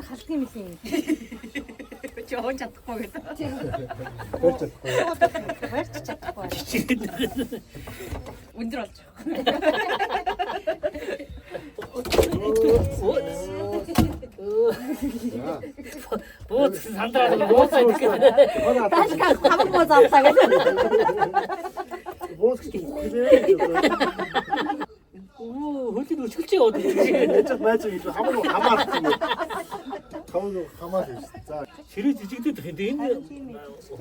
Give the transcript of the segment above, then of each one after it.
Халдах юм лээ. Чи ууж чадахгүй гэдэг. Барьж чадахгүй. Барьж чадахгүй. Өндөр болж байгаа. Бууз сандраа бууцаа идэх гэдэг. Таашка хамаг бууз авлаа гэж. Бууз гэж үхлээ. Оо хөлийг өчгөлж яваад байна. Яаж байж илүү хамаагүй хамаарсан юм. Хамаагүй хамаар шүү. За. Ширээ жижигдээд их юм. Энэ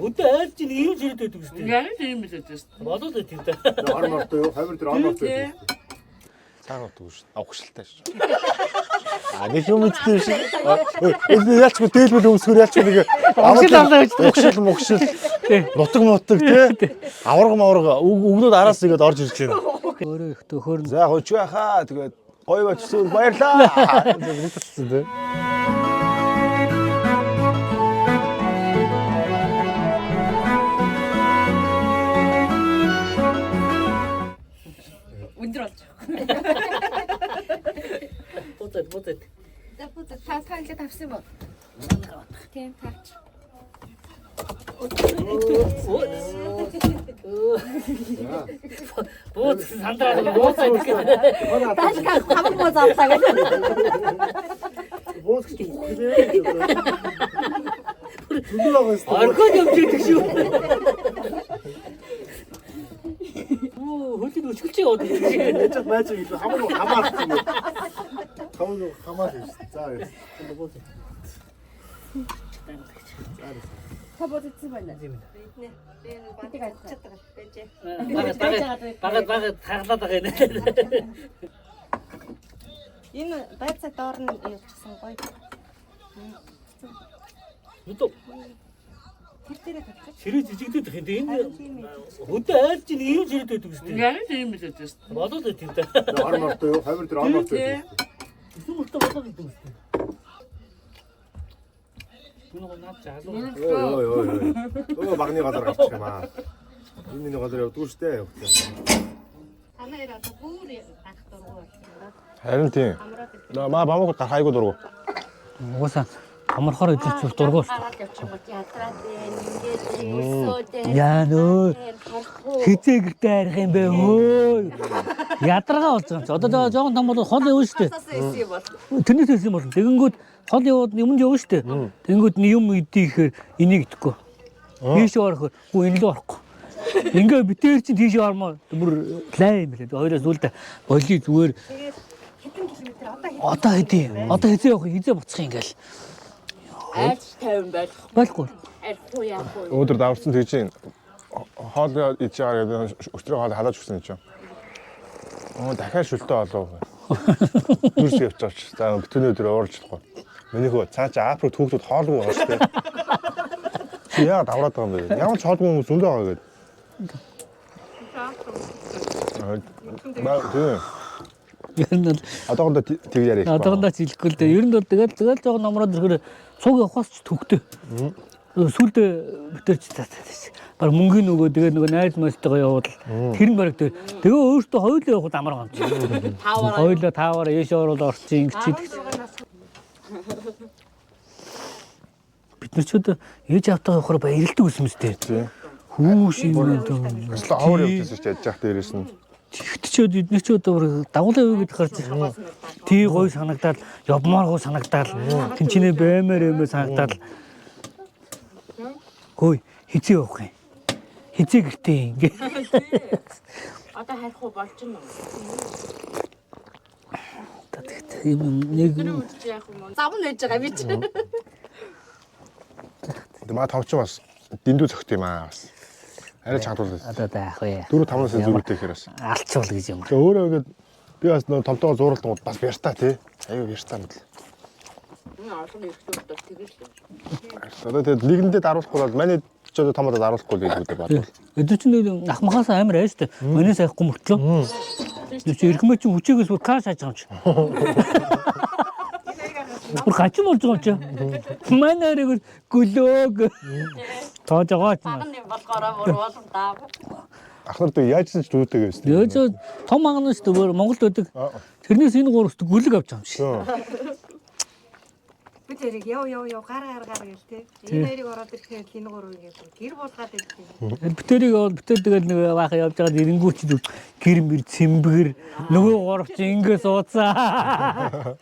хөдөө айл чинь ийм ширээд байдаг үстэй. Яг л юм л үү. Болоод байт юм да. Ор мортой юу? Хавир дээр ор мортой юу? Цаана утгүй шүү. Авахшилтай шүү. А нэг юм мэддэг шүү. Энэ ялчгүй дээлбэл өмсгөр ялчгүй нэг Угшил авлаа гэж. Угшил мугшил. Нутаг мутаг тий. Аварга маварга өгнүүд араас игээд орж ирж байна. Өөрөө их төхөр. За хожиг байхаа. Тэгээд гоё бачсан баярлаа. Нэг татсан тий. Өндөр болж байгаа. Бууцаад бууцаад. За бууз та та ингээд авсан юм уу? Тийм тавч. Бууз сандраа бууцаа идэх гэдэг. Таашка хамаг бууз авлаа гэж. Бууз гэж үхлээ. Зүгөө байгаа шүү. Орхиод явж идэх шүү. Оо хөлийг өчгөлж яваад байна. Яаж байж илүү хамаагүй хамаарсан юм. Хамаагүй хамаар шүү. За. Та бууз идсэн байна. Би Бантыг авчихдаг байжээ. Бага бага таглаад байгаа юм. Энэ байцаа доор нь явчихсан гоё. Нүдэ Тэр дээрээ тавьчих. ширээ жижигдээд их юм. Энэ хөдөө айл чинь ийм ширээд байдаг үстэй. Яг л юм л үү. Болоод байт юм да. Ор мортой юу? Хавир дээр ор мортой юу? Эсвэл мөртөө болоод идэв үстэй. Нүг наад залуу. Ой ой ой. Өө багны газар гарчих юм аа. Энэ миний газар явдгүй штэ. Танаа яра одоо бүр гарах дургу болчихлоо. Харин тийм. Маа бамаг гарах айгуу дургу. Угаасаа амархаар идэх зүйл дургу шүү. Гараад явчих юм бол ядраад байна, ингээд өсөөд байна. Яа нөө хизээ гэртээ арих юм бэ хөө. Ядаргаа болж байгаа юм чи. Одоо жоохон том бол хол явна шүү дээ. Юм бол. Тэрнээс хэлсэн болно. Тэгэнгүүт хол яваад юмд явна шүү дээ. Тэгэнгүүт нь юм идэх ихээр энийг идэхгүй. Тийш орох. Үгүй энэ л орохгүй. Ингээ битээр чинь тийш ормоо бүр лай юм лээ. Хоёроос үлдээ боли зүгээр Тэгээд хэдэн километр одоо хэдэн одоо хэдий одоо хизээ явах хизээ буцах юм ингээл. Айж 50 байх. Болохгүй. Арих уу яах вэ? Өнөөдөр даварцсан тэгж чинь хоол идэж байгаа гэдэг өчтрийн хоол халааж өгсөн чинь. Оо дахиад шүлтээ олов. Дүрс явж байгаа ч. За битүүний өдөр уурж чадахгүй. Миний хөө цаа чи Африк түүхтүүд хоолгүй байгаа шүү дээ. Чи яагаад давраад байгаа юм бэ? Ямар ч хоолгүй хүмүүс зөндөө байгаа гэдэг. Ба тийм. Ер нь бол Одоохондоо тэг яриа. одоохондоо ч хэлэхгүй л дээ. Ер нь бол тэгэл жоохон номроод ирэхээр цуг явахаас ч төгтөө. Сүлдө битэрч баг мөнгөний нөгөө тэгээ нөгөө найз майстайгаа явуул тэр нь баг тэгээ өөртөө хоёулаа явахд амар юм чи. Хоёулаа тааваараа ийш орвол орчих ингэж хийдэг. Бид нар ч одоо ээж автаа явахаар ба эрэлдэг байсан мэт дээ. Хүүш юм юм. Ажлаа ховор явж байсан шүү дээ. Яж яах дээрээс нь. Тэгтчээд эдгээр ч одоо бүр дагуулаа юу гэдэг гарч тий гой санагдаад явмаар гой санагдаад тэнчнээ баймаар юм санагдаад хөөе хизээ явах юм хизээ гэртээ ингээ Одоо харих уу болж байна уу? тэгт юм нэг Яах юм уу? Зам нээж байгаа би чи. Тэгээ маа товч бас дэндүү зөгт юм аа бас. Арай чагтуул. одоо даах вэ 4 5-аас зүрхтэй ихээр бас. алчвал гэж юм Тэгээ өөрөө ингээд би бас нөө томтойгоо зууралдангууд бас бяртаа тий. Аюу бяртаа мэдлээ. Энэ олон эрэгтэй бол тэгэл л. Одоо тэгээд нэгэндээ даруулахгүй бол манай ч одоо томодоо даруулахгүй л гэдэг үү бодвол. өдөр чинь нэг ахмахаас амар аяа штэ манаас аяхгүй мөртлөө тэр чи эрхмээ чинь хүчээгээс бүр каш хайж байгаа юм чи бүр гачин болж байгаа юм чи манай өрөөр гөлөөг тоож байгаа ч юм Баг нь болгоороо мөр болом даа. Ах нар тэг яаж ч дүүтэй гэсэн. Яаж том агна шүү дээ Монголд байдаг. Тэрнээс энэ гурав өстө гүлэг авч байгаа юм шиг. Бид хоёрыг яв яв яв гар гар гар гэл те. Энэ хоёрыг ороод ирэхээр л энэ гурав ингээд гэр буулгаад ирдэг юм. Битэрийг бол битэр тэгэл нэг баахан явж байгаад эренгүү чи гэр мэр цэмбгэр нөгөө гурав чи ингэ сууцаа.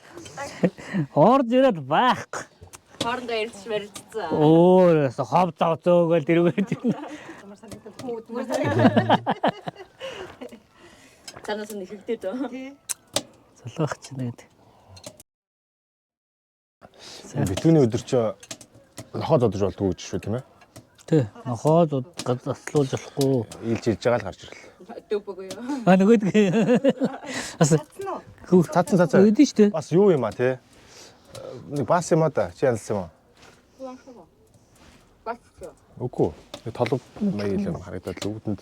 Орж ирээд байхгүй. Хоорондоо ярилцж барилцсан. Өөр хов зов зөөгөл дэрвэж. Ямар санагдав хүү өдмөр санагдав. Цаанаас нь ихэгдээд дөө. Тий. Залгах чи нэг. Битүүний өдөр чи нохоо зодож болдгоо гэж шүү тийм ээ. Тэ нохоо заслуулж болохгүй. Ийлж илж байгаа л гарч ирлээ. Дөөбөгөө юу. А нөгөөд бас Татсан уу? Цацсан цацсан. Үүдэн шүү дээ. Бас юу юм а те? Нэг бас юм а да. Чи янзлсан юм уу? Бас юу. Үгүй. Нэг толгой маяг юм харагдаад л үүдэнд.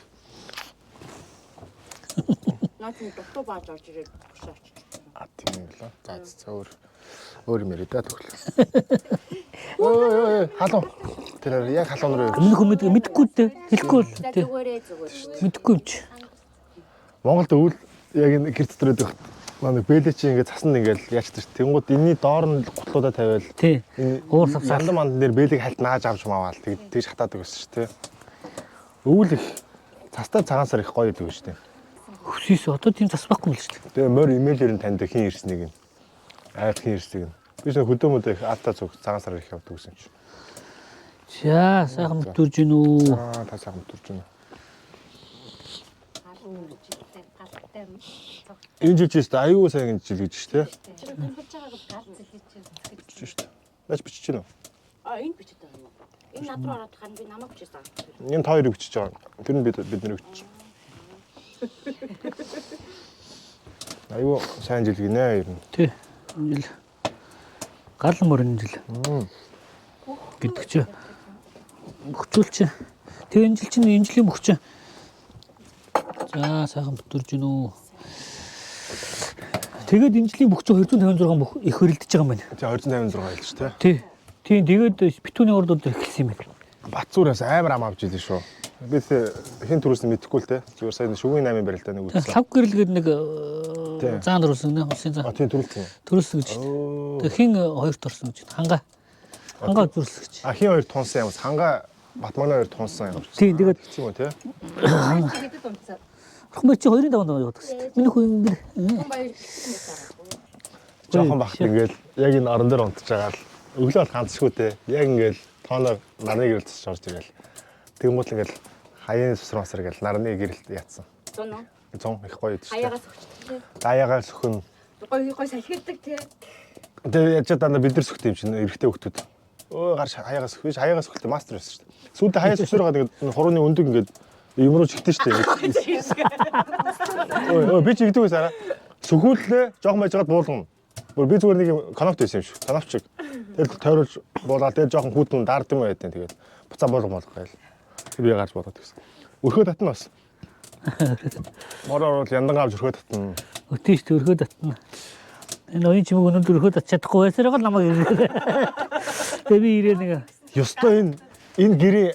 Наад нь дутуу бааж орж ирээд өгсөн очиж. А тийм юм лээ. За за өөр өөр юм яриа да төгөл. Ой ой халуун. Тэр яг халуун руу. Өмнөх хүмүүс мэдэхгүй дээ. Хэлэхгүй л За тий. зүгээрээ зүгээр. Мэдэхгүй юм чи. Монголд өвөл яг энэ гэр дотор байдаг нэг бэлээ чи ингээд цаснд ингээд яачдаг ш. Тэнгууд энэний доор нь гутлуудаа тавиал Тий. энэ Уур савсаа. Яндан манд нэр бэлэг хальт нааж авч маваал тэг тэгж хатаадаг байсан ш тий. Өвөл их цастай цагаан сар их гоё идэг шүү дээ. Хөсөөс одоо тийм цас байхгүй юм л шүү дээ. Тэгээ морь имэйлээр нь таньдаг хин ирснийг нь. Айд хин ирснийг нь. Би ч хөдөө мөдөө их аалта зүг цагаан сар их явдаг гэсэн чи. За сайхан мэдвэрж гин үү. Аа та сайхан төрж байна. Галтай юм. Энэ жил чи өстө аюу сайн жил гэж ш тий. Чи гүнхэж байгааг гал зэлж чинь. Бичиж шүү дээ. Наач бичиж гинэ. А энэ бичээд байгаа юм уу? Энэ над руу ороод хань би намайг бичээсэн. Энэ та хоёрыг бичиж байгаа. Тэр нь бид бид нарыг бичиж. Аюу сайн жил гинэ ер нь. Тий. Энэ жил гал мөрөн жил. Гэдэг чи мөхчүүл чи. Тэгээ энэ жил чинь энэ жилийн мөхч. За сайхан бүтэрж гин үү. Тэгээд энэ жилийн мөхч 256 мөх их хөрөлдөж байгаа юм байна. Тий 256 хэлж тий. Тий. Тийм тэгээд битүүний урд өдөр эхэлсэн юм байна. Батзүүрээс амар ам авч илээ шүү. Би тэ хин төрөөс нь мэдэхгүй л те. Зүгээр сайн шүгийн 8-ын барилдаа нэг үзсэн. Лав гэрэл гээд нэг Тий. заан төрүүлсэн нэ улсын А зан. тийм төрөлт юм. Төрүүлсэн гэж. Оо. Тэгээ хин хоёрт орсон гэж. Ханга. Ханга зүрсэн гэж. А хин хоёр тунсан юм. Ханга Батмагны хоёр тунсан юм. Тийм тэгээд Тийм үү те. Чи хэдэд унтсан? Орхон чи хоёрын даванд явдаг гэсэн. Миний хүү ингэ. Баяр гэсэн юм байна. Жохон бахт ингээл яг энэ орон дээр унтж байгаа л өглөө бол ганцшгүй те. Яг ингээл тооноор нарны гэрэл тусч орж ирэл. Тэнгуут л ингээл хаяын сусар масар ингээл нарны гэрэлт ятсан. Зун уу? 100 их гоё идэв. Хаяагаас өгчдөг. Даяагаа сөхөн. Гой гой салхилдаг тий. Тэгээ яаж дандаа бид нар сөхтэй юм чинь эрэгтэй хүмүүс. Өө гарч хаяагаас сөх. Би хаяагаас сөхөлтэй мастер байсан шүү дээ. Сүүлдээ хаяа сөхсөр байгаа ингээд хурууны өндөг ингээд юм руу чигтэн шүү дээ. Өө өө би ч игдэг байсан араа. Сөхүүллээ жоох маяжгаад буулгана. Бүр би зүгээр нэг юм конопт байсан юм шиг. Коноп шиг. Тэгэл тойруулж буулгаад тэгэл жоохон хүүтэн даард юм байдیں۔ Тэгээд буцаа буулга молго гайл. Тэг би гарч буулгаад гэсэн. Өрхөө татна бас. Мороор бол яндан авч өрхөө татна. Өтөн шүү өрхөө татна. Энэ оюун чимэг өнөөдөр өрхөө татчих чадахгүй байсараа л намайг ирээ. Тэгээ би ирээ нэг Ёстой энэ энэ гэрийн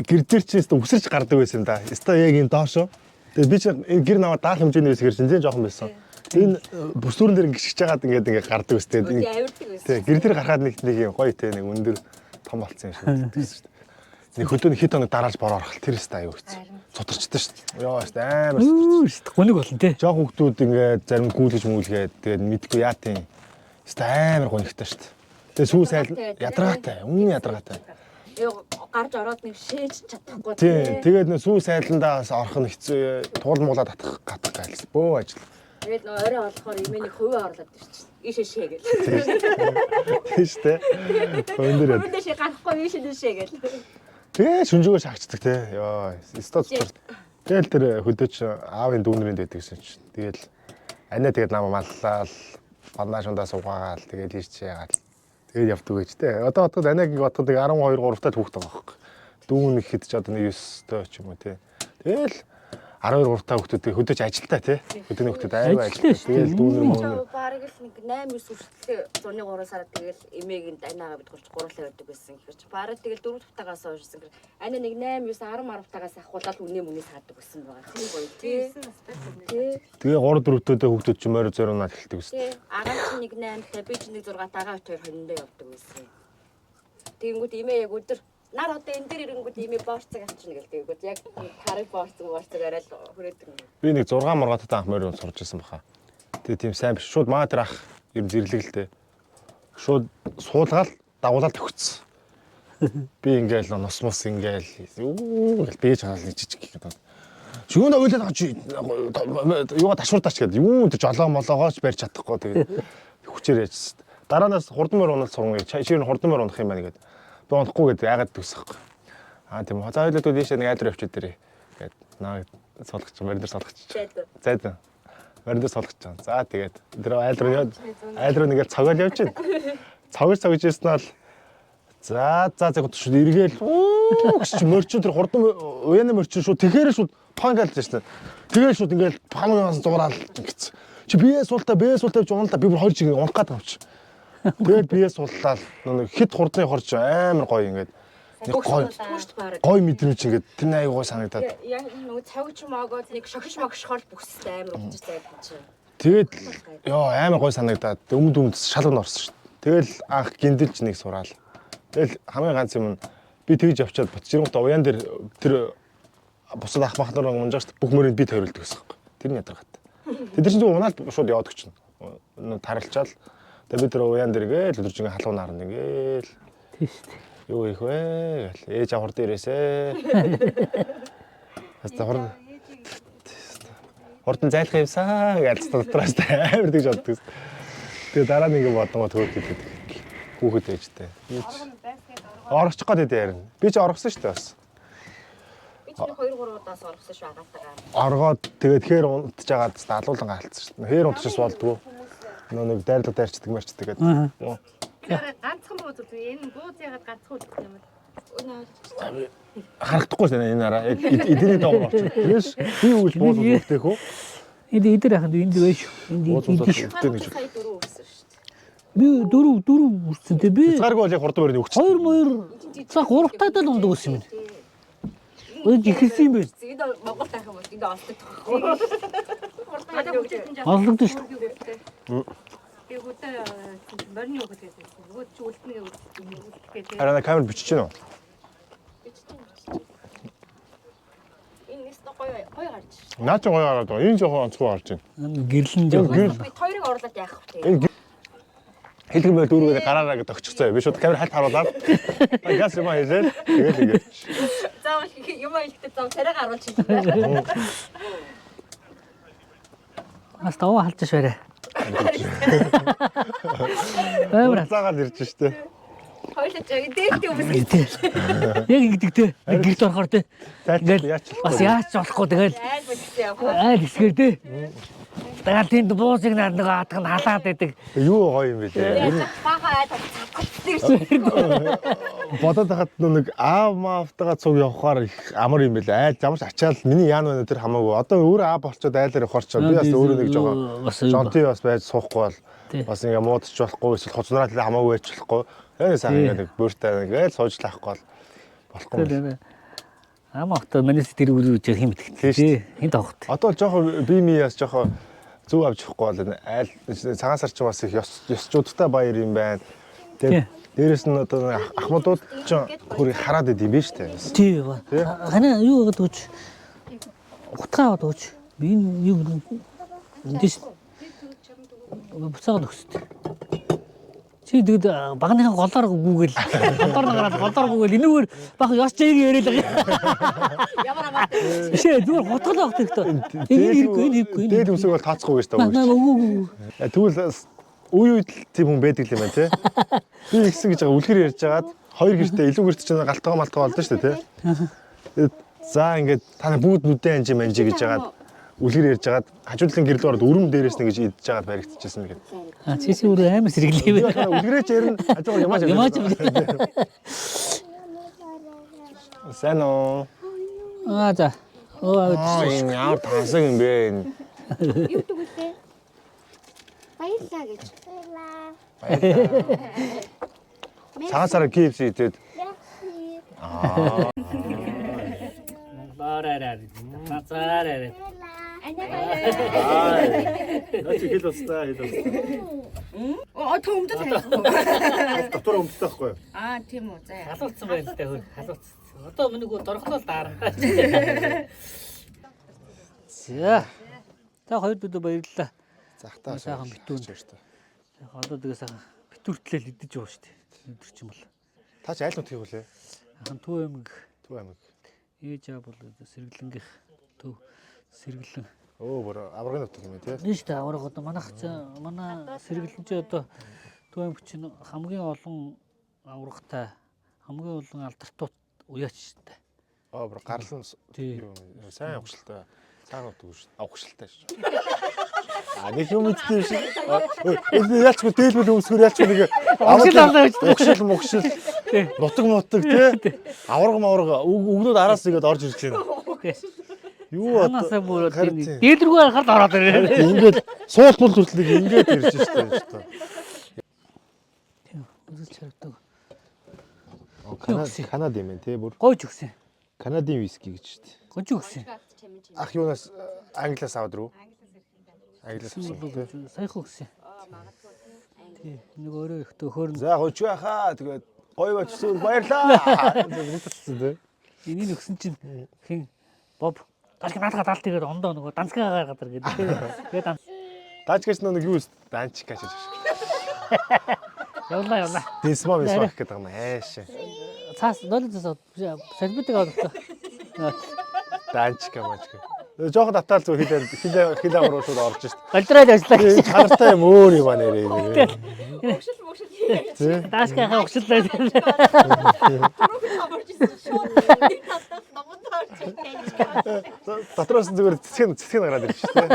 гэр дээр чи өстө үсэрч гардаг байсан юм да. Өстой яг энэ доошо. Тэгээ би чи энэ гэр намаа даах хэмжээний байсан гэр чинь жоохон байсан. Энэ бүсүүрэн дээр ингэ гიშгэж хагаад ингээд ингээд гардаг өстэй. Үгүй авирдаг байсан. Тэг гэр дээр гарахад нэг нэг юм гоё те нэг өндөр том болцсон юм шиг байсан шүү дээ. Нэг хөдөөний хит хоног дараалж бороо орох тэр өстэй аюу хэцүү. Цутарчдаг шүү дээ. Йоо өстэй амар үү шүү дээ. Гуниг болно те. Жоох хүүхдүүд ингээд зарим гүйлгэж мүйлгээд тэгээд мэдгүй яа тийм. Өстэй амар гонигтай шүү дээ. Тэгээ сүү сайл ядаргаатай, үнэн ядаргаатай. Юу гарч ороод нэг шээж чадахгүй Тийм, тэгээд нэ сүү сайландаа бас орох нь хэцүү, туул муулаа татах гатах гайлс. Бөө ажил. Тэгээд нөө орой олохоор имэний хувийн орлоод ирчих. Ийшээ шээ гэл. Тийм шүү дээ. Өндөр яд. Хувийн шээ гарахгүй ийшээ шээ гэл. Тэгээ шүнжээгөө шаагчдаг те. Йоо, өстой цутар. Тэгэл тэр хөдөөч аавын дүүнрэнд байдаг гэсэн чинь. Тэгэл анаа тэгээд намаа маллаал, бандаа шундаа суугаагаал тэгээд ийш яагаал. Тэгээд явдаг гэж те. Одоо бодоход анааг ингэ бодоход нэг 12 3 тал хүүхэд байгаа байхгүй. Дүүн ихэд ч одоо нэг 9 тоо ч юм уу те. Тэгэл 12 3 та хүүхдүүд хөдөөж ажилтаа тий. Хөдөөний хүүхдүүд аягүй Ажилтаа ажилтаа. шүү дээ. Тэгэл дүүнер мүүнер. Бараг л нэг 8 9 хүртэл зуны 3 сард тэгэл эмээг нь анаага бид гурч гурлаа байдаг байсан гэхэр чи бараг тэгэл 4 тавтагаас хойшсон гэр ана нэг 8 9 10 10 тагаас ахуулаад үнэ мүнээ саадаг байсан байгаа. Тийм гоё тий. Тий. Тэгээ 3 4-өөдөө хүүхдүүд чи морь зөр унаад эхэлдэг гэсэн. Тий. Агаа чи нэг 8 та би чи нэг 6 тагаа хоёр хониндоо явдаг байсан. Тэгэнгүүт эмээ яг өдөр нар одоо энэ дээр ирэнгүүт эмээ боорцог авчирна гэл тэгэнгүүт яг тарыг боорцог боорцог арай л хүрээдэг юм. Би нэг 6 маргааттай анх морь сурч ирсэн баха. Тэгээ тийм сайн биш. Шууд маа тэр ах ер нь зэрлэг л дээ. Шууд суулгаал дагуулаад төгссөн. Би ингээл нус мус ингээл юу ингээл бэж хаал нэг жижиг гэдэг. Чи юунд ойлоод байгаа чи юугаа ташуурдаач гэдэг. Юу тэр жолоо молоогооч барьж чадахгүй тэгээд хүчээр яжсэн. Дараанаас хурдан морь уналт сурна гэж. Чи ер нь хурдан морь унах юм байна гэдэг. Би унахгүй гэдэг яагаад төгсөхгүй. Аа тийм үү. За ойлоод ийшээ нэг айл руу явчих дээрээ. Гэт наа суулгач морин дээр суулгач. Зайд. Зайд. Морин дээр суулгач. За тэгээд тэр айл руу яваад айл руу нэгээл цогоол явж байна. Цогж цогж ирсэн нь за за за шууд эргээл уу гэж чи морчин тэр хурдан уяны морчин шууд тэгэхээрээ шууд пангаалж ирсэн. Тэгээд шууд ингээл пангаас зураал ингэсэн. Чи бие суултаа бие суултаа гэж уналтаа би бүр хоёр чиг унах гээд байгаа юм чи. Тэгээд бие сууллаа нэг хит хурдны хорч амар гоё ингээд нэг гоё Түшт бараг. гоё мэдрэмж ингээд тэр нэг аягүй гоё санагдаад. Яг нөгөө цогж могоод нэг шогш могшхоор бүхстэй амар өгч зайд чи. Тэгээд ёо амар гоё санагдаад өмд өмд шалган орсон шүү дээ. Тэгэл анх гиндэлж нэг сураал. Тэгэл хамгийн ганц юм нь би тэгж явчаад бот жирэмт уян дээр тэр бусад ах мах нар унжаа шүү дээ. Бүх мөрийг би тойруулдаг гэсэн юм. Тэр нь ядаргатай. Тэд нар чинь зөв унаал шууд яваад өгч чинь. Таралчаал. Тэгээ би тэр уян дээр гээл өдөржин халуун нарна ингээл Тийм шүү дээ. юу их вэ гэл ээж авах хурдан ирээсэ. Хаста хурдан хурдан зайлах юмсан гэж дотроос амар тэгж боддог. Тэгээ дараа нь ингэ бодгоо төөх гэдэг. Хүүхэд ээжтэй. Орчих гээд байд ярина. Би чи оргосон шүү дээ бас. Би чи нэг 2 3 удаас оргосон шүү агаатайгаа. Оргоод тэгээд хээр унтж агаад алуулан гаалцсан шүү дээ. Хээр унтчихс болдгоо. Нөө нэг дайрлаг дайрчдаг марчдаг гэдэг. Би арай ганцхан бууз үзсэн. Энэ бууз ягаад ганцхан үлдэх юм бэ? Харагдахгүй шүү дээ энэ араа. Яг эдний доогоор орчих. Тэгээс би үйл бууз үлдээх үү? Энд эдэр яханд энд байж шүү. Энд Бууз энд үлдэх шүү. гэж. Сая дөрөв өгсөн шүү дээ. Би дөрөв дөрөв үрсэн те би Хязгааргүй бол яг хурдан мөрний өгч. хоёр моёр за гурав таад л ундаг байсан юм. Өөд ихэлсэн юм байна. Энэ Монгол таах юм бол энэ олдог тоххой. Манай хүүхдүүд нь Олгодсон шүү дээ. Би хөдөө морины хүүхэд байсан. Нөгөө чи үлдэнэ үлдэх гэдэг. Хараа камер бичиж гэнэ үү? Энэ нэс гоё гоё гарч шүү. Наа чи гоё гараад байгаа. Энэ жоохон онцгой гарч байна. Гэрлэн жоо. Гэрэл Би хоёрыг орлоод яах вэ? энэ хэлгэн байл дүүргээ гараараа гэдэг өгчихсөн. Би шууд камер хальт харуулад. Газ юм хэлээл тэгэл ингэ. Заавал юм хэлэхдээ зав царайгаа харуулж хэлээ. Бас даваа халж шварэ. Амар. Заагаад ирж штэ. Хоёлаа ч дээлтэй хүмүүс Яг ингэдэг те. Гэрт орохоор те. Зайлт яач Бас яаж ч болохгүй тэгэл айл бодсон явах. айл хэсгээр те. Тэгэл тэнд буусыг наад нэг аадах нь халаад байдаг. Юу гоё юм бэ лээ. Ер нь Бага айл цацгалцдаг шүү. бодоод хахад нэг аав маавтайгаа цуг явахаар их амар юм бэлээ. Айл ямар ч ачаал миний яан байна тэр хамаагүй. Одоо өөрөө аав болчоод айлаар явахаар ч би бас өөрөө нэг жоохон бас юу жонти бас байж суухгүй бол Тий. бас ингээ муудчих болохгүй эсвэл хуцнараа төлөө хамаагүй байж болохгүй. Тэгээ сайхан ингээ нэг бууртай ингээ сууж лахгүй бол болохгүй. юм байна. Тэр ам авто манайс тэр үр үжиг хин мэддэг. Тийм шүү дээ. Хин тавхт. Одоо л жоохон би ми бас жоохон зүг авч явахгүй бол энэ айл цагаан сар чи бас их ёс ёсчуудтай баяр юм байна. Тий. Тэгээд дээрэс нь одоо нэг ахмадууд ч хөрийг хараад идэм биш үү? Бас. Тий. Хана юу гэдэг вэ? Утгаа аваад өгч. Би энэ юу дэс буцаагаад өгсөд. Чи тэгэд багныхаа голоор гүгэл голоор нь гараад голоор гүгэл энүүгээр баг ёс чиг яриад байгаа. Ямар хамаатай. Биш ээ зүгээр гутгал авах хэрэгтэй. Энэ хэрэггүй энэ хэрэггүй энэ. Дээд өмсөг бол тооцохгүй гэж таа. Наа үгүй. Тэгвэл бас үе үед л тийм хүн байдаг юм байна тий. Би ихсэн гэж байгаа үлгэр ярьж хагаад хоёр гэртээ илүү гэрт чинь галтгаа малтгаа болдсон шүү дээ тий. Тэгээд за ингээд та нар бүгд нүдэн анжи манжи гэж хагаад үлгэр ярьж хагаад хажуудлын гэрлүү ороод өрөм дээрээс нь гэж идж хагаад баригдчихсан гэдэг. А чи чи өөрөө амар сэргэлээ Би бэ. болохоор үлгэрээч ярина хажуугаар ямаач Ямаач. Сайн уу. Аа за. Оо Аа энэ ямар тансаг юм бэ энэ. Юу гэдэг вүлээ? Баярлаа гэж. Цагаан сараар KFC идээд Монголоор Цацаараа. Наа чи хэл устай хэл устай. Оо та өмдөд тавихгүй. Дотор өмдтэй байхгүй юу? Аа тийм үү. За яа. Халууцсан байна л да хөр. Халууцсан. Одоо миний гоо дорхлол даарна. За. Та хоёр дүүдээ баярлалаа. захтаа Сайхан битүүн. Одоо тэгээ сайхан битүүртлэл идэж уу штэ. Өдөр ч юм бол. Та ч айл нутгийг хүлээ. Ахан Төв аймаг Төв аймаг. ээж аа бол сэргэлэнгийнх төв сэргэлэн. Өө бүр аваргын нутаг юм тий. Энэ штэ аварга одоо манайх чи манай сэргэлэн чи одоо Төв аймаг чинь хамгийн олон аваргатай хамгийн олон алдартууд уяач штэ. Аа бүр гарлан Тий. юм сайн авахшилтай. Сайн нутаг шүү. Авахшилтай шүү. А нэг юм мэддэг юм шиг. Энэ ялчгүй дээлбэл өмсгөр ялчгүй нэг Угшил авлаа гэж. Угшил мугшил. Нутаг мутаг тий. Аварга маварга өгнүүд араас игээд орж ирж байна. Юу одоо Ханаасаа бүр одоо харин энэ тийм. дээлрүү харахад ороод ирээ. Ингээд суул мул хүртэл нэг ингээд ирж штэ шүү. Тийм үзэлж харагдаг. Канад Канад юм байна тий бүр. Гойж өгсөн. Канадын виски гэж штэ. Гойж өгсөн. Ах юунаас англиас аваад руу. Англиас авсан тий. Саяхан өгсөн. Тий, нэг өөрөө их төхөр нь За гойч байхаа. Тэгээд гоё очсон баярлаа. Бүтсэн тий. энийг өгсөн чинь хин боб даалт наадгаа даалт тэгээд ондоо нөгөө данцгаа гаргаад ир гэдэг. Тэгээд данц Даачгаач нэг юу данчка гэж шиг. явлаа явлаа. Дисмо мисмо гэдэг юм ааш. Цаас нойлон цаас салбитыг авдаг. Данчка мачка. Жохон татаал зүг хил хил хил амар шууд орж шít. Галдраад ажиллаа гэж. Чанартай юм өөр юм а нэрээ. Өгшил мөгшил хийгээд Тий. Даашгаа угшлаа. түрүүхэн хамарч ирсэн шууд нэг талдаа номонд орж ирсэн. Дотроос нь зүгээр цэцэг цэцэг гараад ирж шít. Тий.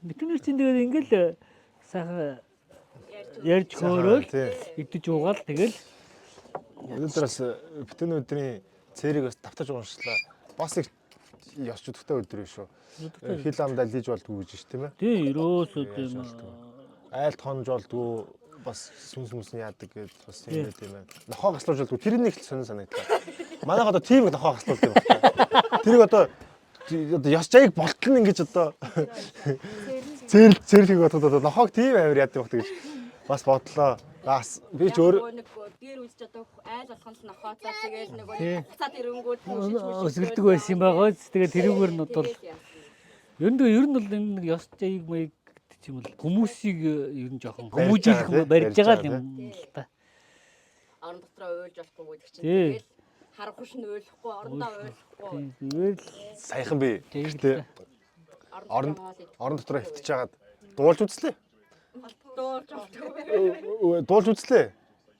Битүүнэр чинь тэгээд ингээл сайхан ярьж хөөрөөл Тий. идэж уугаал тэгэл Өнөөдрөөс битүүн өдрийн цэрэг бас тавтаж уншлаа. Бас их ёс жүдэгтэй өдөр юм шүү. Хил амдаа лиж болдгоо гэж ш тийм ээ. тий ерөөсөө тийм Айлт хонж болдгоо бас сүнс мүс нь яадаг гэж бас юм байт юм байна. Нохоо гаслуулж болдгоо тэр нэг л сонин санагдлаа. Манайх одоо тийм их нохоо гаслуулд юм байна. Тэрийг одоо одоо ёс жаяг болтол нь ингэж одоо цэрэл цэрлэхийг бодоход одоо нохоог тийм амар яад юм бах гэж бас бодлоо. Бас би ч өөр нэг дээр үзэж одоо айл болгон л нохоотой тэгэл нөгөө буцаад ирэнгүүд өсгөлдөг байсан юм байгаа. Тэгээд тэрүүгээр нь бол ер нь ер нь бол энэ нэг ёс жаяг маяг гэдэг ч юм бол хүмүүсийг ер нь жоохон Барьж байгаа, хүмүүжүүлэх тий? барьж байгаа Барьж юм л та. Орон дотроо уйлж болохгүй гэдэг чинь Тий. тэгэл харанхуш нь уйлахгүй орондоо уйлахгүй Зүгээр л саяхан би Тийм. гэртээ орон орон дотроо хоол идэх орон дотроо хөвтөж хагаад дуулж үзлээ. дуулж болтгүй. Дуулж үзлээ.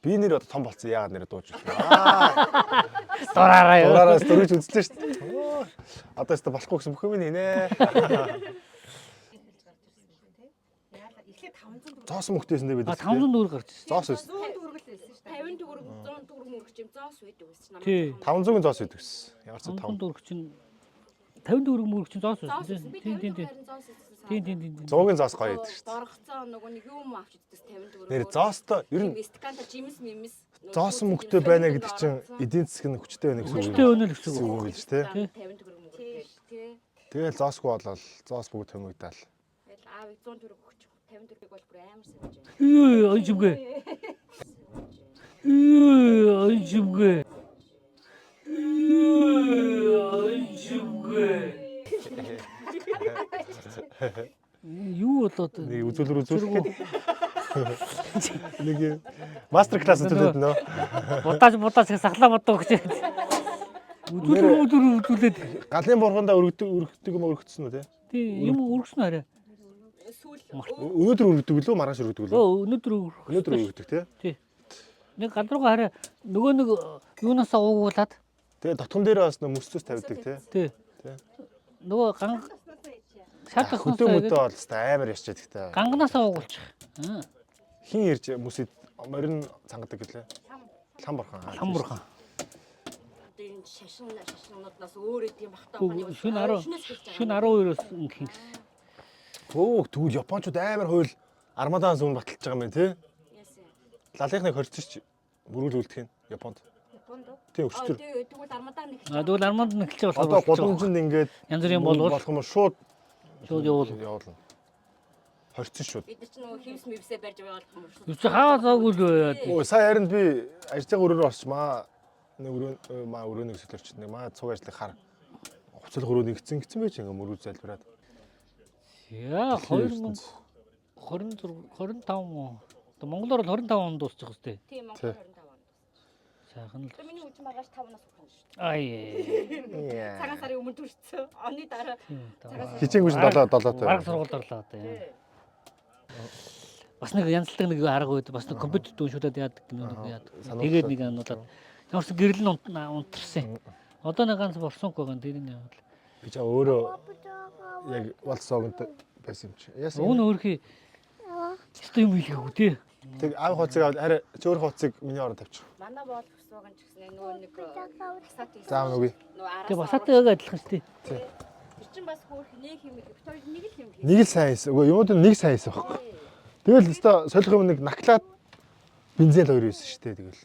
Би нэр одоо том болцсон яагаад нэр дууж үзлээ. Аа. дураараа юу. Дураараас дөрвж үзлээ шүү дээ. Оо, Одоо өстө болохгүй гэсэн бүх юм нэ. Эхлээд 500 төгрөг. Зоос мөхтэйсэн дээ бид. А 500 төгрөг гарч ирсэн. Зоос байсан. 100 төгрөг л байсан шүү дээ. 50 төгрөг 100 төгрөг мөнгө чим зоос байдаг байсан чинь Тий. 500-ын зоос байдаг гэсэн. Ямар ч 500 5 төгрөг чинь 50 төгрөг мөрөг чинь зоос Зоос байсан. байсан. Би Тийм 50 тийм тийм. төгрөг харин зоос байсан. Тийм тийм тийм. тийм. 100-ын зоос гоё байдаг шүү дээ. Доргоцоо нөгөө нэг юм авч иддэг 50 төгрөг. Нэр зоостой ер нь стаканта жимс мимс. зоос мөнгөтэй байна гэдэг чинь эдийн засаг нь хүчтэй байна гэсэн үг. Хүчтэй байна л гэсэн үг. үг гэж тий. 50 төгрөг мөнгө гэж тий. Тэгэл зоосгүй болол зоос бүгд томигдаал. Тэгэл аавыг 100 төгрөг өгч 50 төгрөг бол бүр амар санаж байна. Юу онжимгүй. Юу онжимгүй. Юу онжимгүй. Юу болоод Нэг үзүүлэр үзүүлэх гээд. Нэг мастер класс үзүүлээд нөө. Будаач будаач сахлаа бодоо гэж. Үзүүлэр үзүүлэр үзүүлээд Галын бургандаа өргөдөг өргөдөг юм өргөцсөн үү те? тий юм өргөсөн арай. Сүүл Өнөөдөр өргөдөг лөө маргааш өргөдөг лөө? Өө өнөөдөр өргөх. Өнөөдөр өргөдөг те? Тий. Нэг гал руугаа хараа нөгөө нэг юунаасаа уугуулад Тэгээ дотгон дээр бас нөө мөсцөс тавьдаг те. тий. Тий. Нөгөө ган шар Хөдөө мөдөө тахнасаа бол хэвээр амар ясч яддаг та. ганганаасаа уугуулчих. Аа. Хин ирж мөсөд морин цангадаг гэлээ. Лам бурхан. Лам бурхан. хоёрын шашин шашнууднаас өөр идэм бах та ухааны Шүн 10 шүн 12-оос өнгөх юм. Хөөх тэгвэл Япончууд амар хууль армадаан зүүн баталж байгаа юм байна тий. Лалынхныг хорьцож мөргөл үлдэх юм Японд. Японд уу? Тий өчтөр. Тэгвэл армадаан нэг А тэгвэл арманд нь эхэлж байгаа Одоо болохоор гудамжинд ингээд Янз бүрийн болвол болох юм уу шууд шууд явуул. явуулна. Хорьцсон шууд. бид нар ч нөгөө хевс мэвсээ барьж байгаа болох юм шүү. Юу чи хаа заагүй л яа. Өө сая харин би ажлын өрөөр орч маа нэг өрөө маа өрөөнийг солиорч нэг маа цуг ажлыг хар хувцлах өрөө нэгцэн гисэн байж ингээ мөрөв залбираад. Яа 2026 25 он. Одоо монголоор бол 25 онд дуусчих хэвчээ. Тийм Монгол 25 онд. Сайхан л. Одоо миний үжи маргааш 5-наас хүрнэ шүү Ай. дээ. Цагаан сарын өмнө төрсөн. Оны дараа Хичээнгүй 7 7 Бараг сургуульд орлоо одоо. Бас нэг янзлдаг нэг арга үед бас нэг компьютер дүүншүүлээд яадаг гэнэ нэг яадаг. Тэгээд нэг ануулаад ямар ч гэрэл нь унтарсан. Одоо нэг ганц борсонгүй байгаа тэр нь явал. Би чаа өөрөө яг валсогонд байсан юм чи. Яасан. Уг нь өөрхий өстой юм хэлгээгүй тий. Тэг аав хуцыг аваад арай зөөр хуцыг миний оронд тавьчих. Манай боол хөсвөг нь ч гэсэн нөгөө нэг басаат хийсэн. Заав нүгий. Нөгөө араас. Тэгээ басаатай яг адилхан шүү дээ. Тэр чинь бас хөөх нэг юм бит хоёр нэг л юм хий. Нэг л сайн хийсэн. Үгүй юмуд нэг сайн хийсэн байхгүй. Тэгэл өстой солих юм нэг наклаад бензин л хоёр хийсэн шүү дээ тэгэл.